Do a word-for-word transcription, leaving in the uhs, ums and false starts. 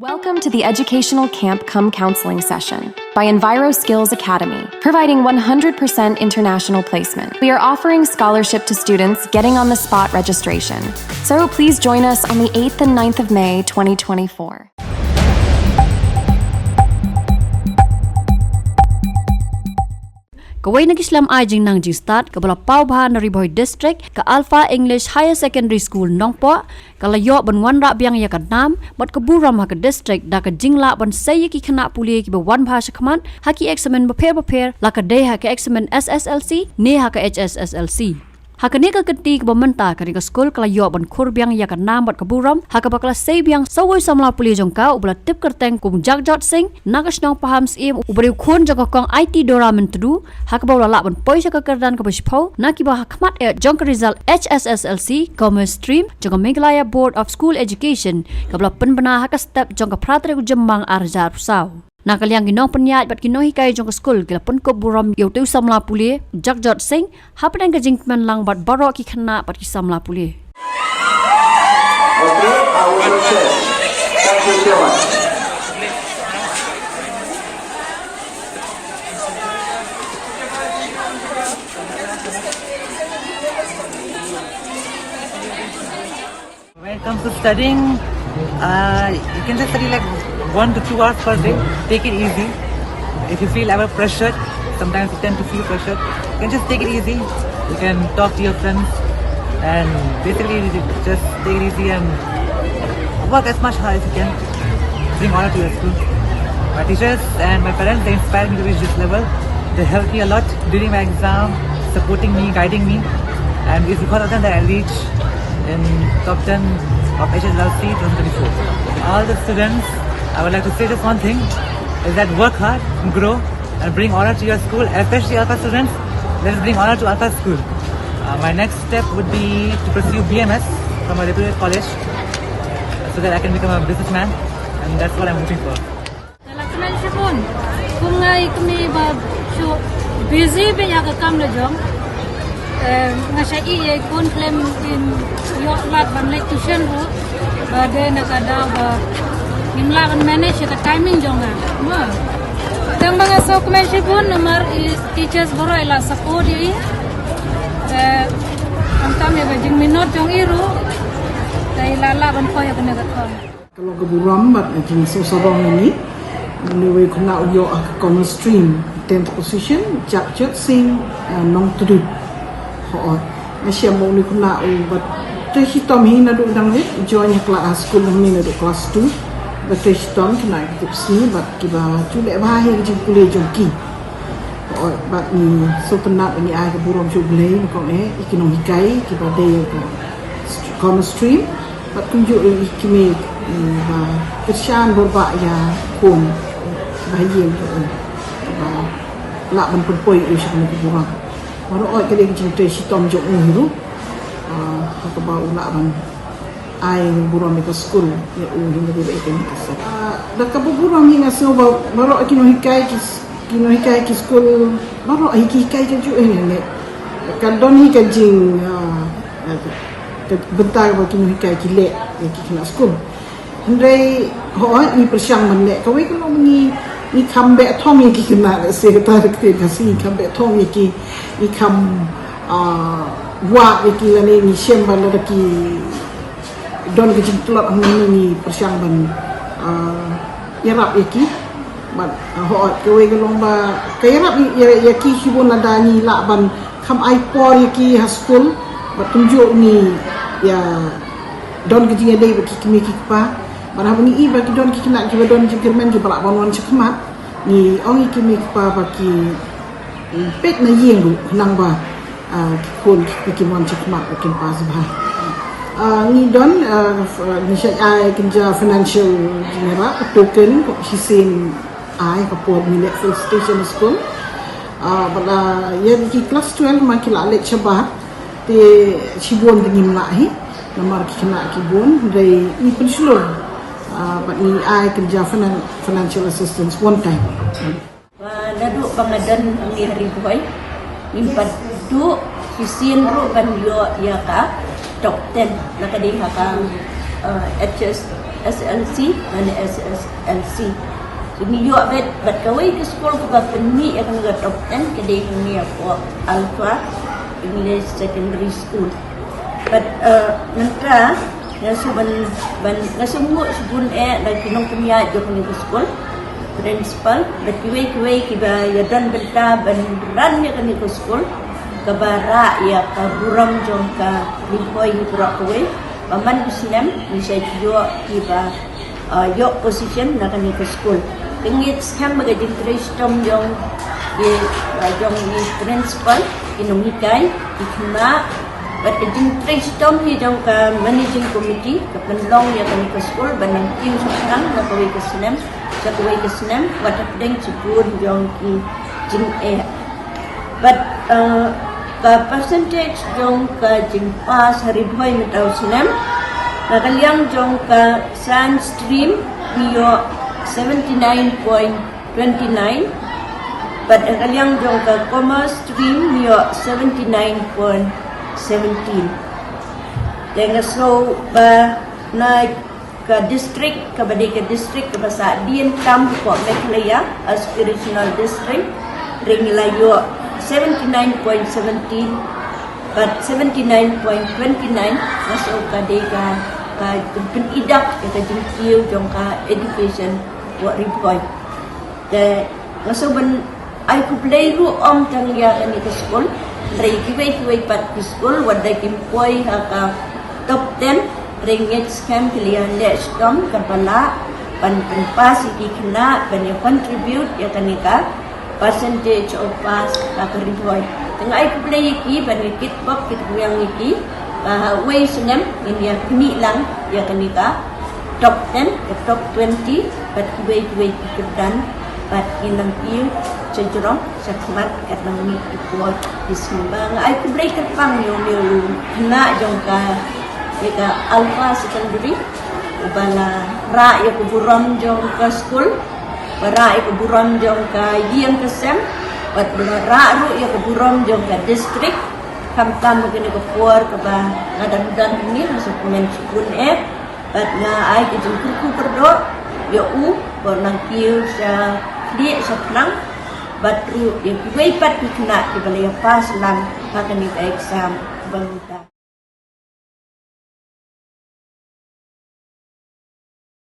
Welcome to the educational camp cum counseling session by Enviro Skills Academy, providing one hundred percent international placement. We are offering scholarship to students getting on the spot registration. So please join us on the eighth and ninth of May twenty twenty-four. Kawei na ki slem ai jingnang jingstad kaba la paw bha na Ri Bhoi District, ka Alpha English Higher Secondary School Nongpoh, ka la ïoh ban wanrah biang ïa ka nam bad ka burom ha ka district da ka jinglah ban sei ïa ki khynnah pule kiba wan bha shakhmat ha ki eksamin bapher bapher, la ka dei ha ka eksamin S S L C ne ha ka H S S L C. Ha kane ka kynti kaba mynta, kane ka skul ka la ïoh ban khur biang ïa ka nam bad ka burom ha kaba ka la sei biang sawei samla pule jong ka uba la tip kyrteng kum Jagjot Singh na ka shnong Pahamsyiem, uba dei u khun jong ka Kong Aiti Dora Myntdu, ha kaba u la lah ban poi sha ka kyrdan kaba shiphew na kiba ha khmat eh jong ka result H S S L C Commerce Stream jong ka Meghalaya Board of School Education, kaba la pynbna ha ka step jong ka phra tarik u Jymmang ar hajar arphew saw. Na ka liang ki nongpynïaid bad ki nonghikai jong ka skul ki la pynkup burom ïa utei u samla pule Jagjot Singh hapdeng ka jingkmen lang bad baroh ki khynnah bad ki samla pule. Okay, I will success. Thank you so much. When it comes to studying, uh, you can just study like one to two hours per day. Take it easy. If you feel ever pressured, sometimes you tend to feel pressured. You can just take it easy. You can talk to your friends and basically just take it easy and work as much hard as you can. Bring honor to your school. My teachers and my parents, they inspired me to reach this level. They helped me a lot during my exam, supporting me, guiding me. And it's because of them that I reached in top ten of H S L C twenty twenty-four. All the students, I would like to say just one thing, is that work hard, grow, and bring honor to your school, especially Alpha students. Let's bring honor to Alpha school. Uh, my next step would be to pursue B M S from a reputed college so that I can become a businessman, and that's what I'm hoping for. Nga la kmen shibun. Kum nga i kmie ba shu busy bha ïa ka kam la jong. Eh, nga shah ïeh ïa i khun khlem in ïoh lad ban leit tuition ruh. Ba dei na ka daw ba ngim lah ban manage ïa ka timing jong nga. Mo. Tang ba nga sngewkmen shibun namar i teachers baroh i la support ïa i. Eh, khamtam ïa ka jingminot jong i ruh. Te i la lah ban poi ïa kane ka thong. Ka long ka burom bad ka jingsngewsarong ïa ngi. Une uwei u khynnah u ïoh ha ka commerce stream, tenth position, Jagjot Singh, eh, Nongtdut. Hooid. Nga shem ba une u khynnah u bad trei shitom hi naduh dang rit, join ha kla-, ha skul hangne naduh klas two. Bad trei shitom khynnah ki tip sngi bad kiba ju leh bha hi ha ka jingpule jong ki. Hooid, bad ngi sngewtynnat ba ngi ai ka burom sha U Blei nyngkong eh, ïa ki nonghikai kiba dei ha ka st-, commerce stream. Bad kumjuh ïa i kmie, mm, ba kyrshan bor ba ïa khun ba ha ïing jong u ba lah ban pynpoi ïa u sha kane ka burom. Baroh oi ka dei ka jingtrei shitom jong u hi ruh. Ah, ha kaba u lah ban ai burom ïa ka skul ïa u hi, ka dei ba ïa kane ka sep. Ah, da kaba burom hi nga sngew ba baroh ki nonghikai ki s-, ki nonghikai ki skul baroh hi ki hikai kajuh hi ne. Ka don hi ka jing, ah, ka bynta ba ki nonghikai ki leh ïa ki khynnah skul. Hynrei hooid ngi pyrshang ban leh kawei ka long ngi, ngi kham beh thong ïa ki khynnah, lehse kata ka ktien Khasi, ngi kham beh thong ïa ki, ngi kham, ah, wad ïa ki lane ngi shem ba lada ki don ka jingtlot hangne ngi pyrshang ban, ah, ïarap ïa ki. Bad, ah, hooid kawei ka long ba ka ïarap ïa, ïa ki shibun lada ngi lah ban kham ai por ïa ki ha skul, bad kumjuh ngi ïa don ka jingïadei bad ki kmie ki kpa. Bad haba ngi i ba ki don ki khynnah kiba don jingkyrmen kiba lah ban wan shakhmat, ngi ong ïa ki kmie ki kpa ba ki, mm, peit na ïing ruh khnang ba, ah, ki khun ki kmie kin wan shakhmat ba kin pass bha. Ah, ngi don, ah, f-, ngi shait ai kynja financial jingïarap, token, shisien ai ka por ngi leh felicitation school. Ah, bad la ïa ki klas twelve ma ki la leit shabar. Te shibun te ngim lah hi namar ki khynnah ki bun, hynrei ngi pynshlur, ah, bad ngi ai kynja finan-, financial assistance one time. Ba naduh ba nga don hangne ha Ri Bhoi, ngim pat duh shisien ruh ban ïoh ïa ka top ten na ka dei ha ka, eh, H S S L C, mane S S L C. So ngi ïoh bad, bad kawei ka skul kaba pynmih ïa kane ka top ten ka dei kane ka Alpha English Secondary School. Bad, uh, mynta nga shu ban, ban, nga shu nguh shibun eh da ki nongpynïaid jong kane ka skul, principal, bad kiwei kiwei kiba ïadon bynta ban run ïa kane ka skul, kaba rah ïa ka burom jong ka Ri Bhoi hi baroh kawei. Ba man u snem ngi sa ïoh kiba, uh, ïoh position na kane ka skul. Te ngi skhem ba ka jingtrei shitom jong ki, uh, jong ki principal, ki nonghikai, ki khynnah, bad ka jingtrei shitom hi jong ka managing committee ka pynlong ïa kane ka skul ban nang kiew sha pdeng na kawei ka snem sha kawei ka snem, wat hapdeng shibun jong ki jingeh. Bad, uh, ka percentage jong ka jingpass ha Ri Bhoi mynta u snem, na ka liang jong ka science stream ngi ïoh seventy nine point twenty nine, bad na ka liang jong ka commerce stream ngi ïoh seventy nine point seventeen. Te nga sngew ba na ka district, kaba dei ka district kaba sah dien tam hapoh Meghalaya, aspirational district, ring la ïoh seventy nine point seventeen, bad seventy nine point twenty nine, nga sngew ka dei ka, ka pynidak ïa ka jingkiew jong ka education hapoh Ri Bhoi. Te nga sngew ban ai khublei ruh ym tang ïa kane ka skul, hynrei kiwei kiwei pat ki skul wat da kim poi ha ka top ten, hynrei ngi skhem ki la ïaleh shitom kaba lah ban, ban pass ïa ki khynnah ban ïa contribute ïa kane ka percentage of pass ha ka Ri Bhoi. Te nga ai khublei ïa ki ban ïa kitbok kitbok ïa ki, ba ha wei snem ngin ïa khmih lang ïa kane ka top ten, ka top twenty, bad kiwei kiwei ki kyrdan, bad ngin nang kiew sha jrong sha khmat kat nang mih ki por ki snem. Ba nga ai khublei kyrpang ïa u, ïa u khynnah jong ka, ïa ka Alpha Secondary, uba la rah ïa ka burom jong ka skul, ba rah ïa ka burom jong ka ïing ka sem, bad ba la rah ruh ïa ka burom jong ka district. Khamtam ha kane ka por kaba nga dang don hangne, nga sngewkmen shibun eh. Bad nga ai ka jingkyrkhu kyrdoh ïa u ba un nang kiew sha khlieh sha pnang, bad ruh ïa kiwei pat ki khynnah kiba la ïa pass lang ha kane ka exam ba mynta.